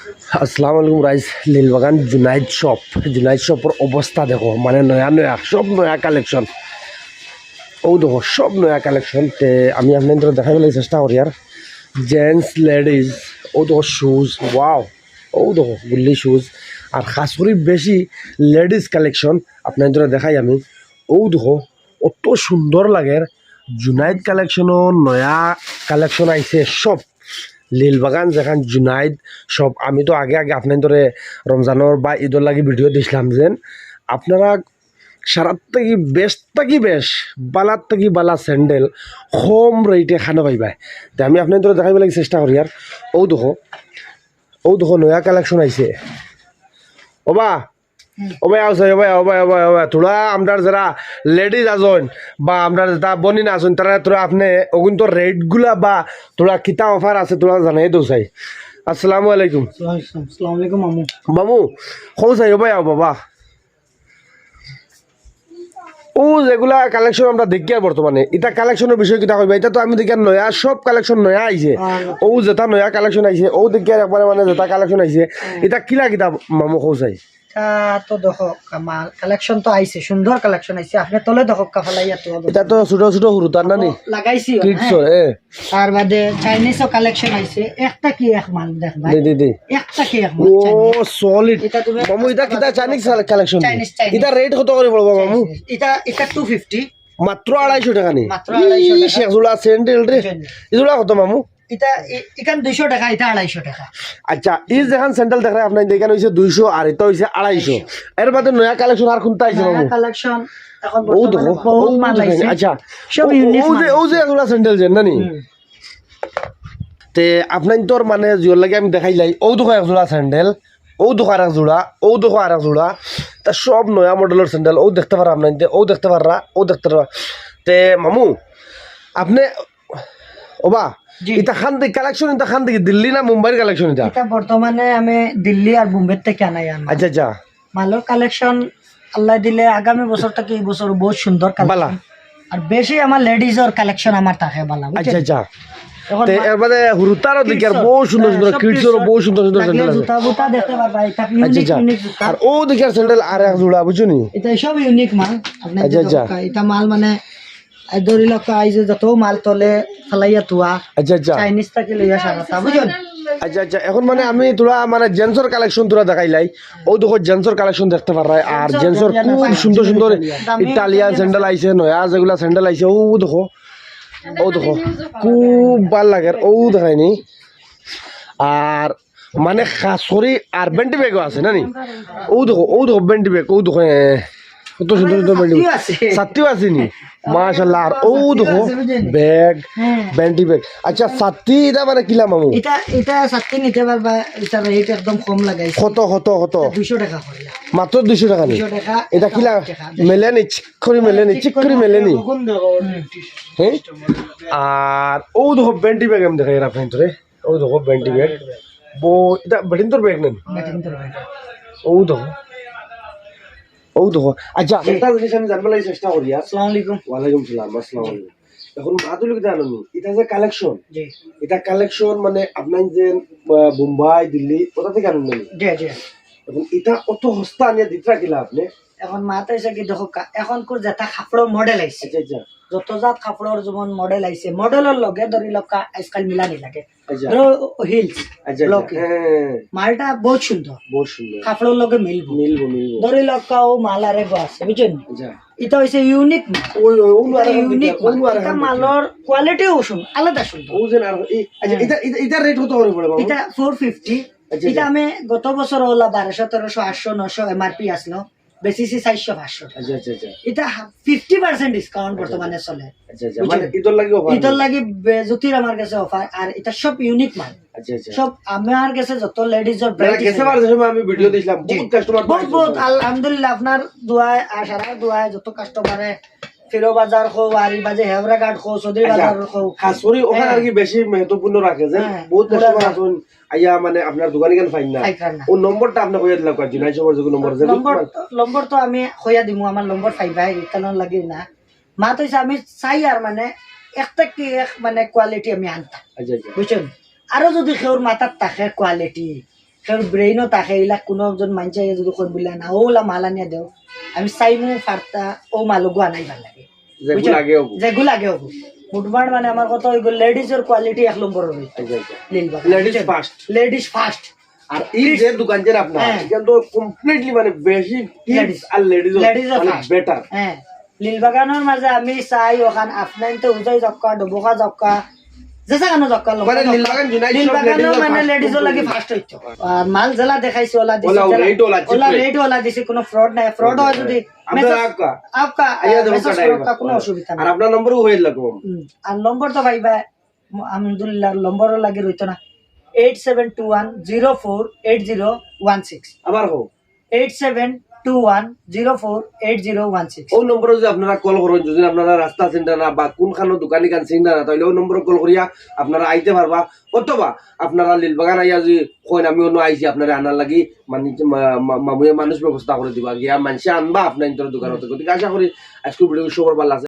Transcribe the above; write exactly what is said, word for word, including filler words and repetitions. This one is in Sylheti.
আসসালামু আলাইকুম রাইস, লীলবাগান জুনাইদ শপ। জুনাইদ শপর অবস্থা দেখো, মানে নয়া নয়া, সব নয়া কালেকশন। ও দেখো, সব নয়া কালেকশন। তে আমি আপনাইন্তরে দেখাইবার লাগি চেষ্টা করিয়ার, জেন্টস, লেডিজ। ও দেখো শুজ, ওয়াও। ও দেখো গুল্লি শুজ। আর খাস করি বেশি লেডিজ কালেকশন আপনাইন্তরে দেখাই আমি। ও দেখো, অত সুন্দর লাগের। জুনাইদ কালেকশনও নয়া কালেকশন আইছে সব। লীলবাগান যেখান জুনাইদ শপ, আমি তো আগে আগে আপনাইন্তরে রমজানর বা ইদর লাগি ভিডিও দিছলাম যেন আপনারা সারার থাকি বেশ থাকি বেশ, বালার থাকি বালা স্যান্ডেল কম রেটে খানো পাইবায়। তে আমি আপনাইন্তরে দেখাইবার লাগি চেষ্টা করিয়ার। ও দেখো, ও দেখো নয়া কালেকশন আইছে। ওবা, ও ভাই, আও চাই, ও ভাই, ও ভাই, ও ভাই, ও ভাই, থুড়া আমরার যারা লেডিজ আছইন বা আমরার যেতা বনিন আছইন, তারা থুড়া আপনে অগুইন্তর রেটগুলা বা থুড়া কিতা অফার আছে, থুড়া জানাই দেও চাই। আসসালামু আলাইকুম। আসসালামু আলাইকুম, আসসালামু আলাইকুম মামু। মামু, কও চাই, ও ভাই, আও বাবা। ও যেগুলা কালেকশন আমরা দেখিয়ার বর্তমানে, ইতা কালেকশনর বিষয়ে কিতা কইবা? ইতা তো আমি দেখিয়ার নয়া, সব কালেকশন নয়া আইছে। আর ও যেতা নয়া কালেকশন আইছে, ও দেখিয়ার একবারে মানে যেতা কালেকশন আইছে, ইতা কিলা কিতা মামু কও চাই? ইতা তো দেখো, কামাল কালেকশন তো আইছে, সুন্দর কালেকশন আইছে। আপনে তলে দেখো, কাফালাইয়া তো ইতা তো ছোট ছোট হুরুতার না নি? লাগাইছি, কিডস হ্যাঁ। এ। তার বাদে চাইনিজও কালেকশন আইছে, একটা কি এক মাল দেখ ভাই। দি, দি, দি। একটা কি এক মাল ও, চাইনিজ। সলিড। ইতা তুমি মামু, ইতা কিতা চাইনিজ কালেকশন? Chinese, Chinese. ইতা রেট কত করি পড়বো মামু? চাইনিজ। ইতা, ইতা টু ফিফটি। মাত্র আড়াইশো টাকা নি? মাত্র আড়াইশো টাকা। ইশ, এক জোড়া স্যান্ডেল রে। জি, জি। এই জোড়া কত মামু? ইতা, ই-, ইখান দুইশো টাকা, ইতা আড়াইশো টাকা। আচ্ছা, ই যেখান স্যান্ডেল দেখরা আপনার, ইখান অইছে দুইশো আর ইতা অইছে আড়াইশো। আড়াইশো। এর বাদে নয়া কালেকশন আর কুনটা আইছে নয়া মামু? কালেকশন এখন ও বর্তমানে দেখো, বহুত ও মাল দেখো, আইছে। আচ্ছা। সব ও, ইউনিক ও মাল যে, ও যে আইছে। এক জোড়া স্যান্ডেল যেন না নি? হুম। তে আপনাইন্তর মানে জিওর লাগি আমি দেখাইলাই, ও দেখো এক জোড়া স্যান্ডেল, ও দেখো আর এক জোড়া, ও দেখো আর এক জোড়া। তা সব নয়া মডেলর স্যান্ডেল, ও দেখতে পাররা আপনাইন্তে, ও দেখতে পাররা, ও দেখতে পাররা। তে মামু, আপনে, ওবা, জি। ইতা খান থাকি কালেকশন, ইতা খান থাকি দিল্লি না মুম্বাইর কালেকশন ইতা? ইতা বর্তমানে আমি দিল্লি আর বোম্বে থাকি আনাই আর মাল। আচ্ছা, আচ্ছা। মালর কালেকশন আল্লাহ দিলে আগামী বছর থাকি এই বছর বহুত সুন্দর কালেকশন। বালা। আর বেশি আমার লেডিজর কালেকশন আমার থাকে বালা, বুঝছেন? আচ্ছা, আচ্ছা। এখন তে মা-, এর বাদে হুরুতারও দেখি আর কিডসর, বহুত সুন্দর হ্যাঁ, সুন্দর, সব কিডসরও কিডসর। বহুত সুন্দর সুন্দর লাগলে স্যান্ডেল আছে। জুতা বুতা দেখতে পারবা, এটা আচ্ছা, ইউনিক, আচ্ছা। ইউনিক জুতা। আর ও দেখি আর স্যান্ডেল আর এক জোড়া, বুঝছো নি? এটা সব ইউনিক মাল। আপনি আচ্ছা, যে আচ্ছা। দরকার, এটা মাল মানে, এই ধরি লক্ষ, এই যে যত মাল তলে ফালাইয়া তুয়া, আচ্ছা, আচ্ছা। চাইনিজ থাকি লইয়া সারাটা, বুঝছেন? আচ্ছা, আচ্ছা। এখন মানে আমি তোরা মানে জেন্টসর কালেকশন তোরা দেখাইলাই। ও দেখো জেন্টসর কালেকশন দেখতে পাররায়। আর জেন্টসর জেন্টসর খুব জেন্টসর সুন্দর সুন্দর ইটালিয়ান ইটালিয়ান স্যান্ডেল আইছে, নয়া যেগুলা স্যান্ডেল আইছে, ও দেখো। ও দেখো, খুব ভালা লাগের, ও দেখাইনি। আর মানে খাস করি আর বেন্টি ব্যাগও আছে, না নি? ও দেখো, ও দেখো বেন্টি ব্যাগ, ও দেখো, এ, কত সুন্দর সুন্দর বেন্টি ব্যাগ। ছাতিও আছে। ছাতিও আছে নি? মাশাআল্লাহ। আর ও দেখো, ছাতিও আছে, বুঝছেন? ব্যাগ, হ্যাঁ। বেন্টি ব্যাগ। আচ্ছা, ছাতি এটা মানে কিলা মামু? এটা, এটা ছাতি নিতে পারবা, এটা রেট একদম কম লাগাইছে। কত, কত, কত? দুইশো টাকা করে। মাত্র দুইশো টাকা নি? দুইশো টাকা, এটা কিলা? টাকা। মেলে নি, চিক করি মেলে নি, চিক করি মেলে নি। হুম। হ্যাঁ? আর ও দেখো বেন্টি ব্যাগ আমি দেখাই আপনাইন্তরে। ও দেখো বেন্টি ব্যাগ। বো, এটা বেটিন্তর ব্যাগ না নি? বেটিন্তর ব্যাগ। ও দেখো। ও দেখো। আচ্ছা, একটা জিনিস আমি জানবার লাগি চেষ্টা করি আর। আসসালামু আলাইকুম। ওয়ালাইকুম সালাম, আসসালামু আলাইকুম। এখন মাতুল কিতা আননি? এটা যে কালেকশন, জি। এটা কালেকশন মানে আপনার যে, আহ, বোম্বাই, দিল্লি, ওটা থেকে আনবেন? জি, জি। এখন এটা অত সস্তা আনিয়া দিতরা কিলা আপনি? এখন মাত হইছে কি দেখো কা-, এখন কোর যেটা কাপড়র মডেল আইছে। আচ্ছা, আচ্ছা। যত জাত কাপড়র যেমন মডেল আইছে, মডেলর লগে ধরি লক্কা আজকাল মিলানি লাগে। আচ্ছা। ধরো হিলস, আচ্ছা, আচ্ছা। ব্লকে। হ্যাঁ। মালটা বহুত সুন্দর। বহুত সুন্দর। কাপড়র লগে মিলবো। মিলবো, মিলবো। ধরি লক্কা ও মাল আরেকগো আছে, বুঝছেন? আচ্ছা। এটা হইছে ইউনিক মাল। ওই, ওই, ওগুলো এটা আরেকখান ইউনিক দেখি, মাল। ওগুলো এটা আরেকখান মালর দেখি। কোয়ালিটিও শুন, আলাদা সুন্দর। ও যে না, এই, আচ্ছা, হ্যাঁ। এটা, এটা, এটা রেট কত করে পড়ে, বাবু? এটা ফোর ফিফটি। আচ্ছা, এটা আচ্ছা। আমি গত বছর ওলা বারোশো, তেরোশো, আটশো, নয়শো এমআরপি আসলো। বেচিছি চাইরশো, পাঁচশো টাকা। আচ্ছা, আচ্ছা, আচ্ছা। এটা ফিফটি পার্সেন্ট ডিসকাউন্ট আচ্ছা, বর্তমানে আচ্ছা। চলে। আচ্ছা, আচ্ছা। বুঝছো? মানে, ইদর লাগি অফার ইদর নাই? লাগি বেজুতির আমার কাছে অফার, আর এটা সব ইউনিক মাল। আচ্ছা, আচ্ছা। সব আমার কাছে যত লেডিজর না, ব্র্যান্ড গেছে আছে। বার যে সময় আমি ভিডিও দিছিলাম, জি। বহুত কাস্টমার বহুত, পাইছি বহুত, ওখানে। আলহামদুলিল্লাহ, আপনার দোয়ায়, আর সারা দোয়ায় যত কাস্টমারে ফিরো বাজার কও, আর এই বাজে হেওরা ঘাট কও, চৌধুরী আচ্ছা, বাজার কও। খাস করি ওখানে হ্যাঁ। আর কি বেশি মহত্বপূর্ণ রাখে যে হ্যাঁ, বহুত ওরা কাস্টমার আছেন, আইয়া মানে আপনার দোকানে কেন পাইন না? পাইতাম না। ও নম্বরটা আপনি কইয়া দিলাম, কয় জিনাই সবর যুগ নম্বর যে নম্বর, নম্বর তো আমি কইয়া দিমু, আমার নম্বর পাইবা, এখানে লাগে না। মাত হইছে আমি চাই আর মানে একটা কি এক মানে কোয়ালিটি আমি আনতাম। আচ্ছা, আচ্ছা। বুঝছেন? আরো যদি কেউর মাথাত থাকে কোয়ালিটি, কেউর ব্রেইনও থাকে, ইলা কুনু একজন মানষে যদি কইন বুলে না, ওলা মাল আনিয়া দেও, আমি চাইমু ফারতা, ও মালগু আনাই ভালা লাগে। যেগু বুঝছো? লাগে ওগু। যেগু লাগে ওগু। মুঠবান মানে আমার কথা ওই লেডিজর কোয়ালিটি এক নম্বর রইছে। আচ্ছা, আচ্ছা। Nilbagan. Ladies first। Ladies first। আর এই যে দোকান যে আপনার, হ্যাঁ। এটা তো completely মানে বেশি ladies। Ladies আর ladies Ladies মানে first। Better। হ্যাঁ। নীলবাগানর মাঝে আমি চাই ওখান আপনাইনতে উজাই জক্কা, ডবকা জক্কা, যে জাগানো জক্কা, লম্বা মানে জক্কা। নীলবাগান United সব নীলবাগানও ladies মানে first লেডিজর লাগি completely। First হইতো। আর মাল যেলা দেখাইছি ওলা দিছি, ওলা যেলা, rate OLA cheap OLA rate। Rate OLA দিছি, কোনো fraud নাই। Fraud হয় যদি আপনার message, আপকা। আপকা, আইয়া দেবো message কাটাই করো, দিবা। কোনো অসুবিধা আর নাই। আপনার নম্বরও হয়ে লাগবো। হুম, আর নম্বর তো ভাই ভাই, আলহামদুলিল্লাহ, নম্বরও লাগে রইতো না। Eight seven two one zero four eight zero one six। আবার হোক। Eight seven two one zero four eight zero one six। ওই নম্বরে যদি আপনারা কল করেন, যদি আপনারা রাস্তা চিনতা না বা কোনখানো দোকানি কান চিনতা না, তাহলে ওই নম্বরে কল করিয়া আপনারা আইতে পারবা। অথবা আপনারা নীলবাগান আইয়া যদি কইন, "আমি অন্য আইছি আপনারা আনার লাগি", মানে, মা-, মা-, মামুয়ে মানুষ ব্যবস্থা করে দিবা, গিয়া মানষে আনবা আপনার ইন্তর দোকান হতে। গতিকে আশা করি আজকে ভিডিও সবার ভালো লাগছে।